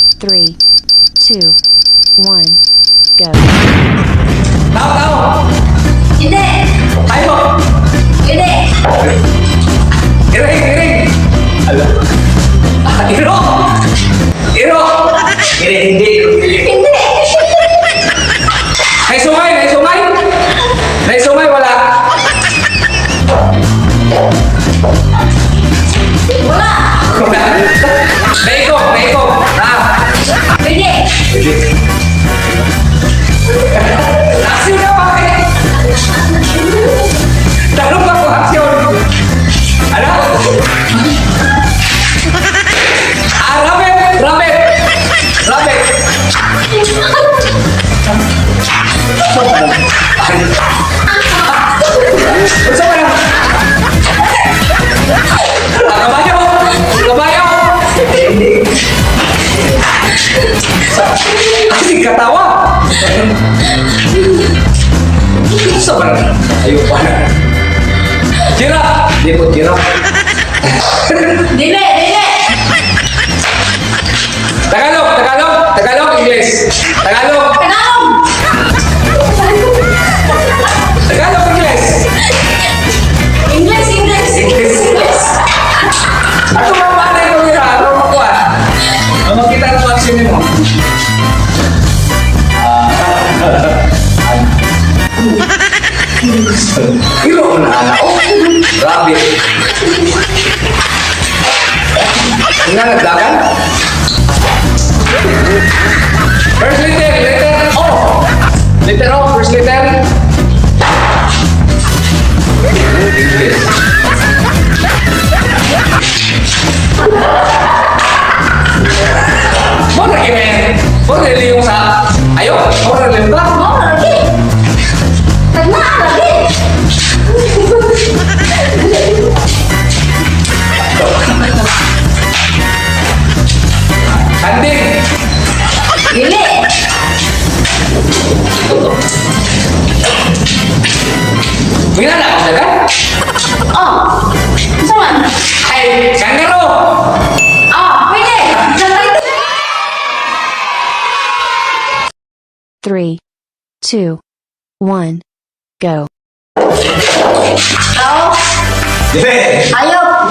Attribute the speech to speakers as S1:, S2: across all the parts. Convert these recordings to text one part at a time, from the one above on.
S1: Three, two, one, go.
S2: Tao, tao!
S3: Hindi.
S2: Ayo!
S3: Hindi.
S2: Iring, iring! Ala. Ah, iro! Iro! Hindi, hindi.
S3: Hindi.
S2: May sungay, may sungay! May sungay, wala.
S3: Wala.
S2: Wala. Naikog, naikog. Ah.
S3: Hindi.
S2: Aksyon na, bakit? Tanong ba kung aksyon? Ano? Ah, rabbit! Rabbit! Rabbit! Unsa man ang? Ah, kabayo! Kabayo! Ay, katawa! Unsa man? Ayaw pa na. Giraffe! Di po, giraffe.
S3: Dili, dili.
S2: Tagalog, Tagalog, Tagalog, English. Tagalog,
S3: Tagalog.
S2: Tagalog, English.
S3: English, English.
S2: English.
S3: English.
S2: Ako ba malay ko nila? Ako makuha. Ang makita ng action mo. Hero na anak. Oh, rabbit. Nga nagdagan? First letter, letter O. Letter O, first letter. English. Mo na kimen. Mo na yung sa ayo, mo na yung ba?
S3: Oh, lagi. Tagna, lagi.
S2: Kanding.
S3: Dili.
S2: Mina na ako dagan?
S3: Oh. Unsa man?
S2: Ay, kangaroo.
S3: Oh, pwede.
S1: Three, two, one, go.
S3: Tao.
S4: Dili.
S3: Hayop.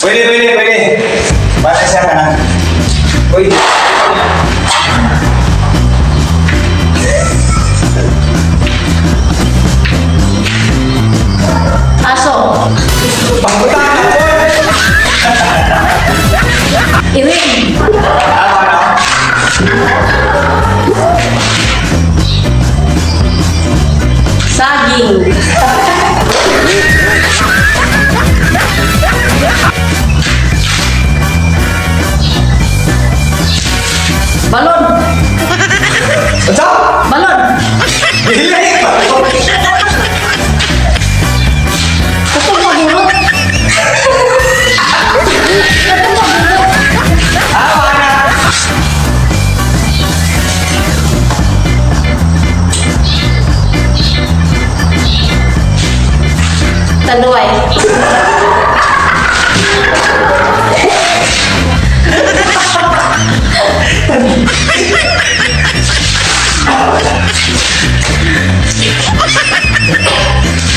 S4: Pwede, pwede, pwede. Basta siya ka na.
S2: Uy.
S3: Aso.
S4: Pangbutan na po.
S3: Iring.
S4: Ano, ano?
S3: Saging. Balon.
S4: Unsa?
S3: Balon.
S4: Dili.
S3: Katong magurot. Katong magurot.
S4: Ah, wala.
S3: Tanduay.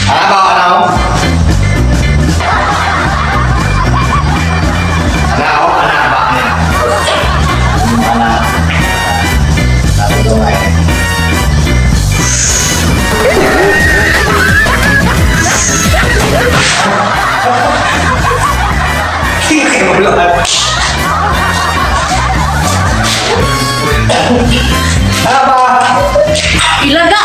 S4: Ano ba, ano? Ano, ano ba? Ano? Sabi ko nga eh. Wala. Ano ba?
S3: Ilaga.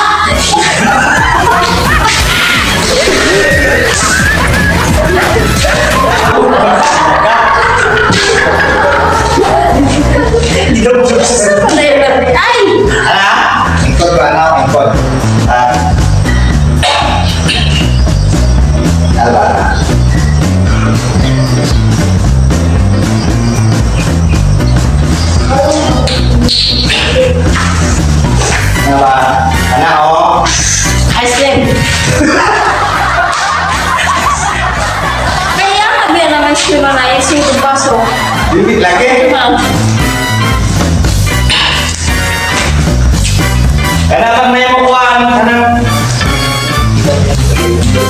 S3: Ay!
S4: Ano? Ingkod ba? Ano? Ingkod. Ah. Ano ba? Ano ba? Ano? Oh?
S3: Ice cream. Kaya nga meron ng ice cream na ice cream baso.
S4: Bibig lagi.
S3: Ma'am.
S4: Kana pag may mukuan, kanang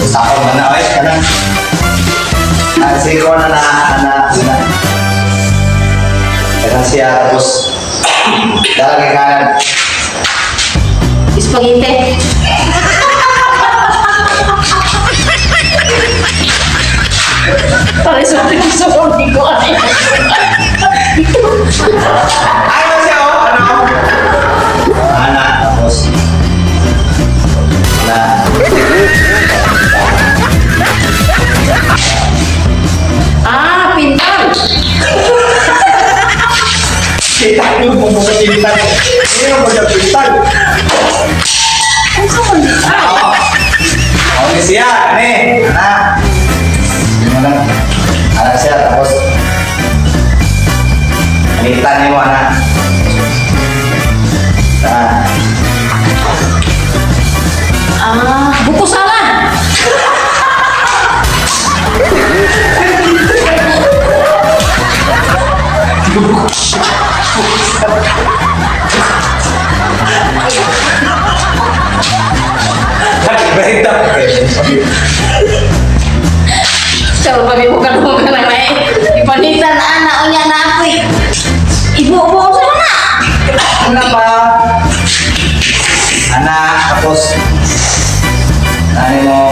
S4: sakon na na, oy, kanang ah, sige ko na na, na, na. Kanang siya, tapos dalag kay kanan.
S3: Spaghetti. Pare sa sa ko ay.
S4: Ano siya, oh? Ano? Ana, tapos na.
S3: Ah, pintang.
S4: Kita niyo kung mga pintang. Hindi mo mga pintang.
S3: Ano sa man?
S4: Oo. Okay siya, ane. Ana. Yun mo lang. Ana siya, tapos Anitan niyo mo, ana. Ah.
S3: Ah, buko salad.
S4: Berita.
S3: Sa pag mo ka na may ipanitan na ana unya na ako. Ibuo-buo sa na.
S4: Ano pa? Ana, tapos ano mo?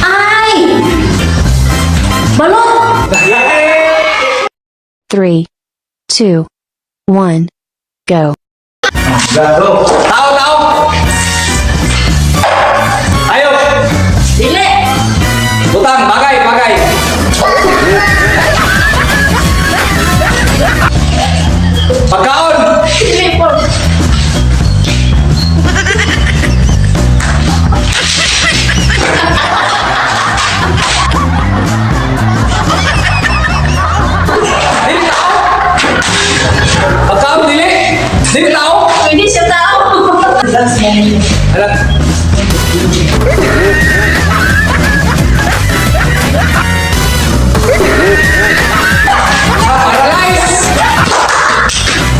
S3: Ay! Balot!
S1: 3, 2, 1, go.
S4: Gago.
S2: Tao, tao! Ayop!
S3: Dili!
S2: Butang, bagay, bagay. Pagkaon!
S3: Dili po.
S2: Dili tao! Pagkaon, dili! Dili tao!
S3: Pwede siya tao.
S2: Alam. Ah, paralyze!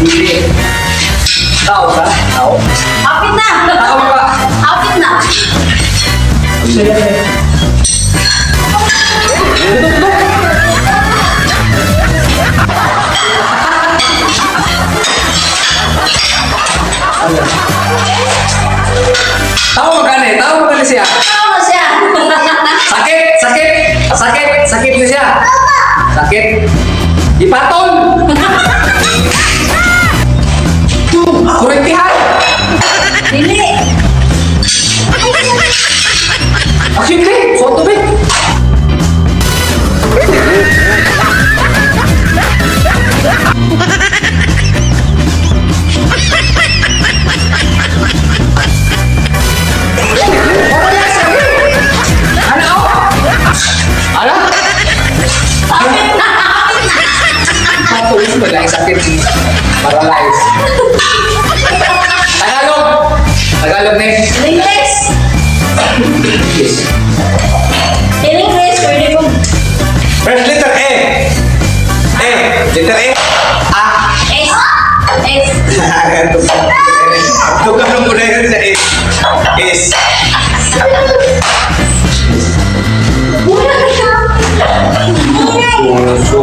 S2: Dili. Tao ka? Tao?
S3: Hapit na!
S2: Tao ba?
S3: Hapit na!
S2: Tutok, tutok! Tao magkani? Tao magkani siya?
S3: Tao na siya.
S2: Sakit! Sakit! Sakit! Sakit na siya! Sakit! Ipatol! Kurintihan!
S3: Dili!
S2: Aksyente! Suot tubig! Ano? Ano?
S3: Hapit na!
S2: Patuloy mo lang sakit. Paralyze. Tagalog! Tagalog na.
S3: English!
S2: Yes.
S3: In English, pwede mo
S4: First letter A. A. Letter A. A.
S3: S. S.
S4: Tukahan mo na yun sa S. S.
S2: Puso.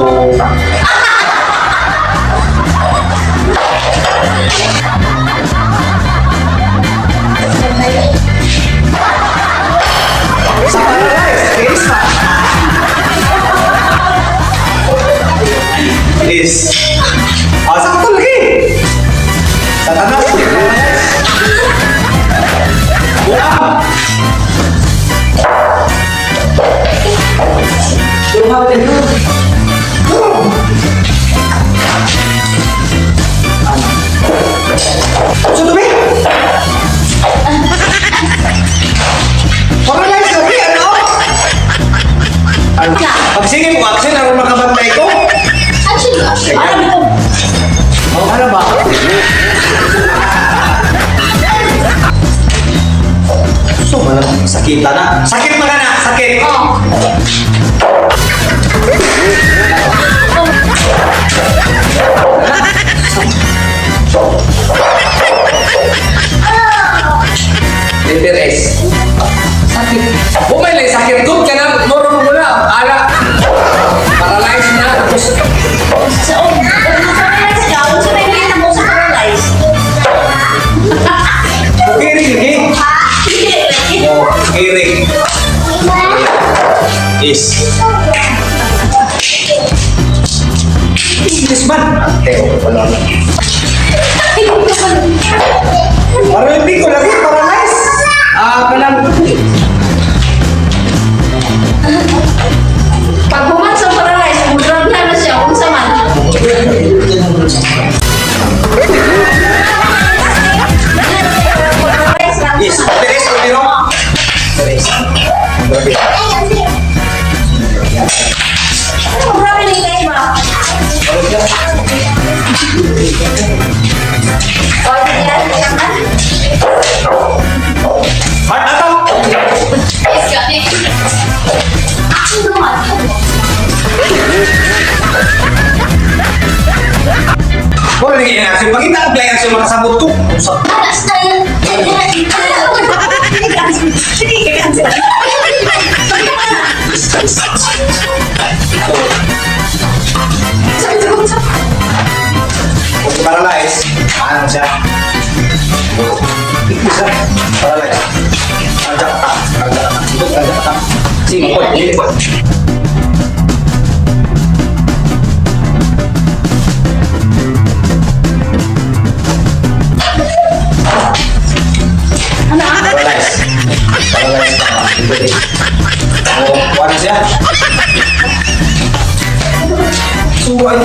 S2: Sa paralyze, is pa.
S4: S. Ah, sakto lagi. Sa tanas. Buang. So, tubig! Paralyze lagi, ano? Ano? Pag sige mo, action, aron makabantay ko.
S3: Actually, alam ko.
S4: Oh, ano ba? So, malang sakita na. Sakit mga na, sakit.
S3: Oh.
S2: Bumay lang sakit ko ka na moro mo na. Ala. Paralyzed na tapos
S3: Sa og paralyze ka, unsa may kita mo sa paralyze?
S4: Kiring lagi. Oh, kiring. Is. English man. Teo, wala na. Paralympic ko lagi, paralyze.
S2: Ah, kanang
S3: Pag human sa paralyze, murag na na siya unsa man. Paralyze lang.
S4: Is. Teres, Romero. Teres. Grabe.
S3: Grabe ni kay ba? O, di yan.
S4: Heart attack.
S3: Yes, gani. Action naman.
S4: Wala lagi yung action. Pakita ang play action makasabot ko. Sa Kung paralyze, ano siya? Isa. Paralyze. Kanja ka. Kanja ka. Ito, kanja ka.
S2: Sige, po.
S4: Paralyze. Paralyze ka. Ito din. O, ano siya? Suway.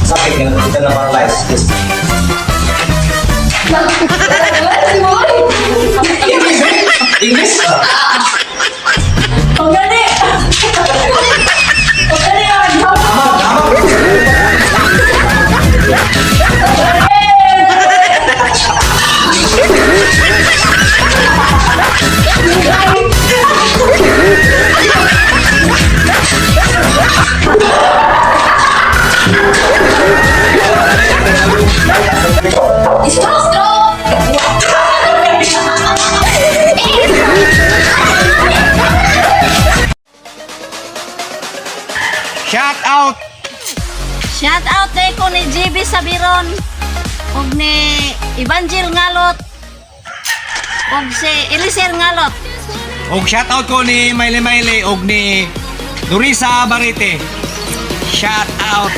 S4: Sakit nga, kita na paralyze. Yes. English, eh? English?
S3: Ang gani! Ang gani ang
S4: Tama, tama.
S3: Stroke! Stroke!
S4: Shout out!
S3: Shout out day ko ni GB Sabiron ug ni Evangel Ngalot ug si Eliser Ngalot.
S4: Og shout out ko ni Mayle Mayle og ni Dorisa Barete. Shout out.